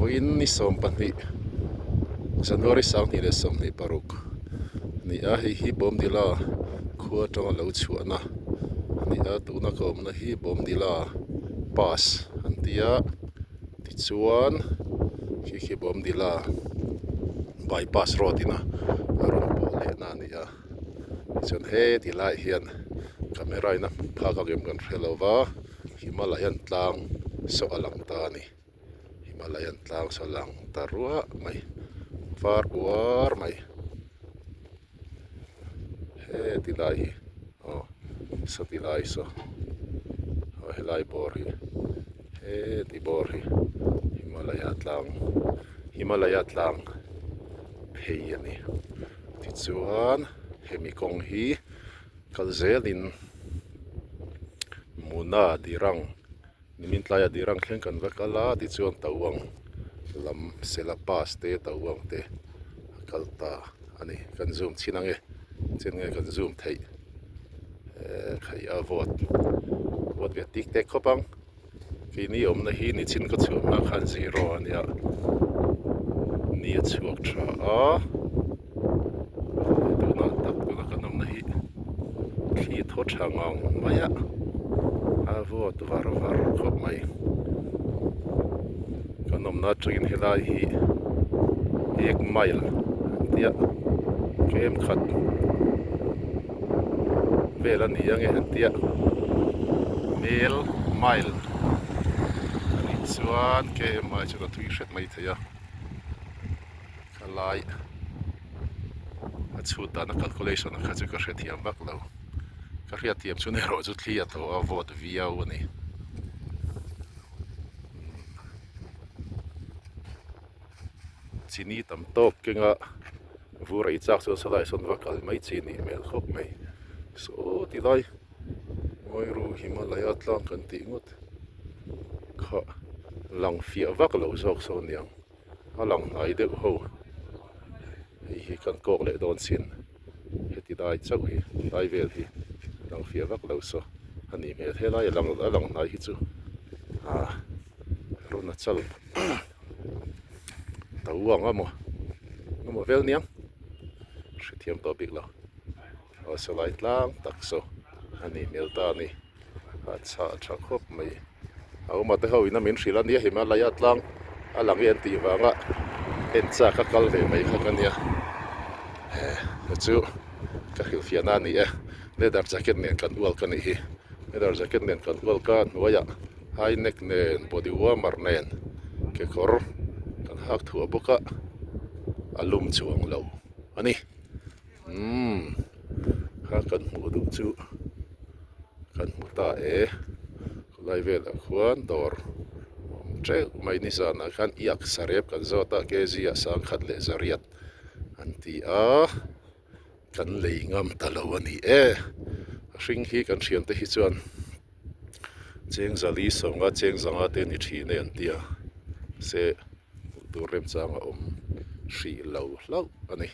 Vawiin ni 12 January 2026 a ni a, hei hi Bawmdila khua atanga lo chhuahna a ni a, tuna ka awmna hi Bawmdila Pass an ti a, tichuan khi khi Bawmdila Bypass road in a rawn pawh lehna a ni a, tichuan heti laiah hian camera in a hmuh phak ang em kan hre lo va. Himalayan tlang saw a lang ta a ni Himalayan tlang saw a lang ta ruah mai var uar mai heti lai hi aw sawti lai saw aw helai bawr hi heti bawr hi Himalaya tlang Himalaya tlang phei a ni tichuan hemi kawng hi. Kal zelin Muna Dirang nimin tlaia Dirang thleng kan va kal a tichuan Tawang lam Sela Pass te Tawang te a kal ta a ni kan zoom chhin ang e chen nge kan zoom theih eh khai a vawt vawt ve tik tek khawp ang. Keini awmna hi nichin ka chhuah hma khan zero a nia ni a chhuak tha a tunah tak tuna kan awmna hi thli thaw tha ngang mai a a vawt var var khawp mai kan awmna atangin helai hi ek mile an tia kem khat. Vel a ni ange an tia mel mile a nih chuan kmi chuan a tui hret mai thei a khalai a chhut dana calculation kha chu ka hrethiam vak lo ka hriatthiam chhun erawh chu thli a thaw a vawt viau a ni. Chini tam tawk kenga vur ei chak chuan sawlai sawn va kal mai chi nih hmel khawp mai. Saw ti lai Ngawiru Himalaya tlang kan tih ngawt kha lang fiah vak lo zawk saw niang a lang hnai deuh ho hei hi kan kawk leh dawn chin heti dai chauh hi dai vel hi lang fiah vak lo saw a nih hmel helai a lang a lang hnai hi chu ah Arunachal Tawang a maw emaw vel niang hrethiam tawh bik lo aw sawlai tlang tak saw a nih hmel ta a ni a chhah tha khawp mai a awma te ho in a min hrilh a nia Himalaya tlang a lang hi an tih vanga en chak a kal ve mai kha ka nia he chu ka hrilhfiahna a ni e leather jacket nen kan ual ka nih hi leather jacket nen kan ual ka hnuaiah. High neck nen body warmer nen kekawr kan hak thuah bawk a a lum chuang lo a ni umm kha kan hmuh duh chu kan hmu ta e khawlai velah khuan dawr awm teuh mai nizanah khan iak sarep kan zawt a kg ah sangkhat leh zariat an ti a. Kan lei ngam ta lo a ni e. A hring hi kan thiante hi chuan cheng zali sawnga cheng zanga te ni thin e an ti a se hmuh tur remchang a awm hrih lo hlauh a ni.